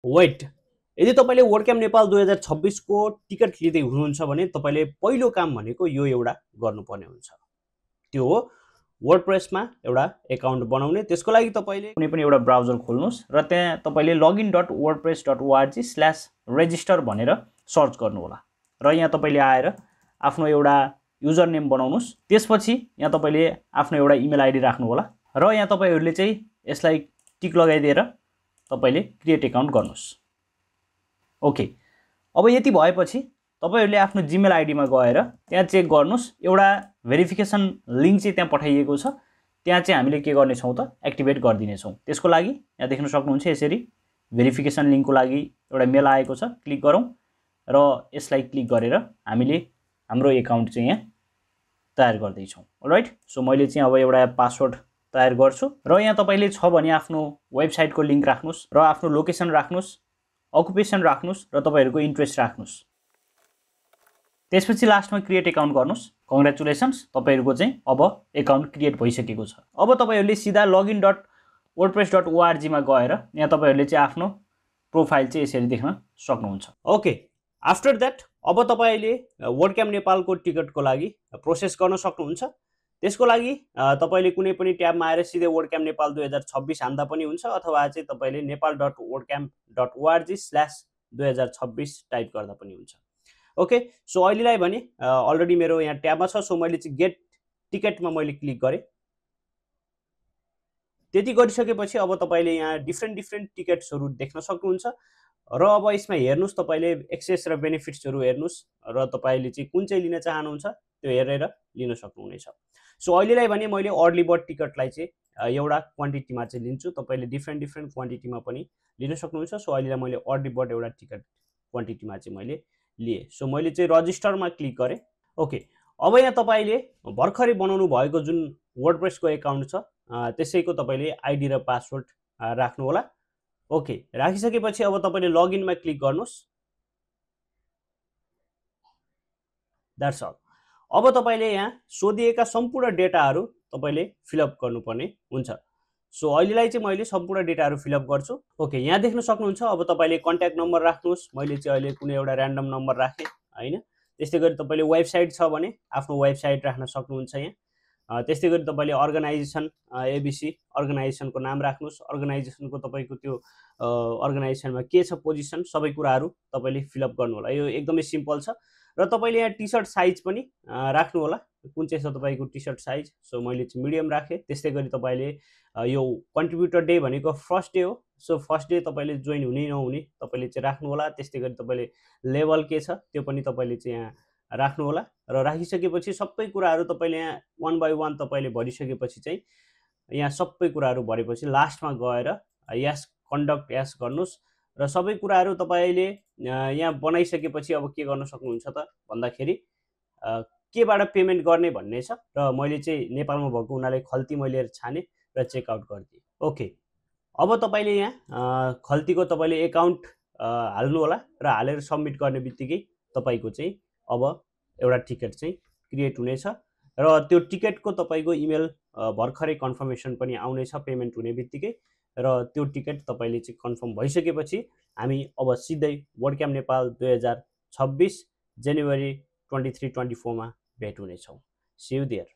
Weight, यदि तपाईले word camp Nepal 2026 को टिकट लिँदै हुनुहुन्छ भने तपाईले पहिलो काम भनेको यो एउटा गर्नुपर्ने हुन्छ। त्यो हो वर्डप्रेसमा एउटा एकाउन्ट बनाउने। त्यसको लागि तपाईले कुनै पनि एउटा ब्राउजर खोल्नुस् र त्यहाँ तपाईले login.wordpress.org/register भनेर सर्च गर्नु होला र यहाँ तपाईले आएर आफ्नो एउटा युजर नेम बनाउनुस्। त्यसपछि यहाँ तपाईले आफ्नो एउटा इमेल आइडी राख्नु होला र यहाँ तपाईहरुले चाहिँ यसलाई टिक लगाइदिएर तपाईले क्रिएट एकाउन्ट गर्नुस्। ओके, अब यति भएपछि तपाईहरुले आफ्नो जीमेल आइडीमा गएर त्यहाँ चेक गर्नुस्। एउटा भेरिफिकेसन लिंक चाहिँ त्यहाँ पठाइएको छ, त्यहाँ चाहिँ हामीले के गर्ने छौं त एक्टिभेट गरिदिने छौं। त्यसको लागि यहाँ देख्न सक्नुहुन्छ यसरी भेरिफिकेसन लिंकको लागि एउटा मेल आएको छ, क्लिक गरौँ र यसलाई क्लिक गरेर हामीले हाम्रो एकाउन्ट चाहिँ यहाँ तयार गर्दै छौं। अलराइट, सो मैले चाहिँ अब एउटा पासवर्ड तयार गर्छु र यहाँ तपाईले छ भने आफ्नो वेबसाइटको लिंक राख्नुस् र आफ्नो लोकेसन राख्नुस्, अकुपेसन राख्नुस् र तपाईहरुको इन्ट्रेस्ट राख्नुस्। त्यसपछि लास्टमा क्रिएट एकाउन्ट गर्नुस्। कंग्रेचुलेसन्स, तपाईहरुको चाहिँ अब एकाउन्ट क्रिएट भइसकेको छ। अब तपाईहरुले सिधा login.wordpress.org मा गएर यहाँ तपाईहरुले चाहिँ आफ्नो प्रोफाइल चाहिँ यसरी देख्न सक्नुहुन्छ। ओके, आफ्टर दैट अब तपाईले वर्ड क्याम्प नेपालको टिकटको लागि प्रोसेस गर्न सक्नुहुन्छ। त्यसको लागि तपाईले कुनै पनि ट्याबमा आएर सिधै वर्ड क्याम्प नेपाल 2026 हान्दा पनि हुन्छ अथवा चाहिँ तपाईले nepal.wordcamp.org/2026 टाइप गर्दा पनि हुन्छ। ओके, सो अहिलेलाई भने अलरेडी मेरो यहाँ ट्याबमा छ, सो मैले चाहिँ गेट टिकटमा मैले क्लिक गरे। त्यति गरिसकेपछि अब तपाईले यहाँ डिफ्रेन्ट टिकट्सहरु देख्न सक्नुहुन्छ र अब यसमा हेर्नुस्, तपाईले एक्सेस र बेनिफिट्सहरु हेर्नुस् र तपाईले चाहिँ कुन चाहिँ लिन चाहनुहुन्छ त्यो हेरेर लिन सक्नुहुनेछ। सो अहिलेलाई भने मैले अर्ली बर्ड टिकटलाई चाहिँ एउटा क्वान्टिटीमा चाहिँ लिन्छु। तपाईले डिफ्रेन्ट क्वान्टिटीमा पनि लिन सक्नुहुन्छ। सो अहिलेलाई मैले अर्ली बर्ड एउटा टिकट क्वान्टिटीमा चाहिँ मैले लिए। सो मैले चाहिँ रजिस्टरमा क्लिक गरे। ओके, अब यहाँ तपाईले भर्खरै बनाउनु भएको जुन वर्डप्रेसको एकाउन्ट छ त्यसैको तपाईले आइडी र पासवर्ड राख्नु होला। ओके, राखिसकेपछि अब तपाईले लगइनमा क्लिक गर्नुस्। That's all. अब तपाईले यहाँ सोधिएका सम्पूर्ण डेटाहरु तपाईले फिलअप गर्नुपर्ने हुन्छ। सो अहिलेलाई चाहिँ मैले सम्पूर्ण डेटाहरु फिलअप गर्छु। ओके, यहाँ देख्न सक्नुहुन्छ अब तपाईले कन्ट्याक्ट नम्बर राख्नुस्। मैले चाहिँ अहिले कुनै एउटा र्यान्डम नम्बर राखे हैन। त्यस्तै गरी तपाईले वेबसाइट छ भने आफ्नो वेबसाइट राख्न सक्नुहुन्छ यहाँ। त्यस्तै गरी तपाईले अर्गनाइजेसन एबीसी अर्गनाइजेसनको नाम राख्नुस्। अर्गनाइजेसनको तपाईको त्यो अर्गनाइजेसनमा के छ पोजिसन सबै कुराहरु तपाईले फिलअप गर्नु होला। यो एकदमै सिम्पल छ र तपाईले यहाँ टी-शर्ट साइज पनि राख्नु होला। कुन चाहिँ छ तपाईको टी-शर्ट साइज। सो मैले चाहिँ मिडियम राखे। त्यस्तै गरी तपाईले यो कन्ट्रिब्युटर डे भनेको फर्स्ट डे हो। सो फर्स्ट डे तपाईले जोइन हुने नहुने तपाईले चाहिँ राख्नु होला। त्यस्तै गरी तपाईले लेभल के छ त्यो पनि तपाईले चाहिँ यहाँ राख्नु होला र राखिसकेपछि सबै कुराहरु तपाईले यहाँ वन बाइ वन तपाईले भरिसकेपछि चाहिँ यहाँ सबै कुराहरु भरेपछि लास्टमा गएर यस कन्डक्ट यस गर्नुस् र सबै कुराहरु तपाईले यहाँ बनाइसकेपछि अब के गर्न सक्नुहुन्छ त भन्दाखेरि केबाट पेमेन्ट गर्ने भन्ने छ र मैले चाहिँ नेपालमा भएको हुनाले खल्ती मैले छाने र चेक आउट गर्दिए। ओके, अब तपाईले यहाँ खल्तीको तपाईले एकाउन्ट हाल्नु होला र हालेर सबमिट गर्ने बित्तिकै तपाईको चाहिँ अब एउटा टिकट चाहिँ क्रिएट हुनेछ र त्यो टिकटको तपाईको इमेल भर्खरै कन्फर्मेसन पनि आउनेछ पेमेन्ट हुने बित्तिकै र त्यो टिकट तपाईले चाहिँ कन्फर्म भइसकेपछि हामी अब सिधै वर्ड क्याम्प नेपाल 2026 जनवरी 23-24 मा भेट हुनेछौं। C you there.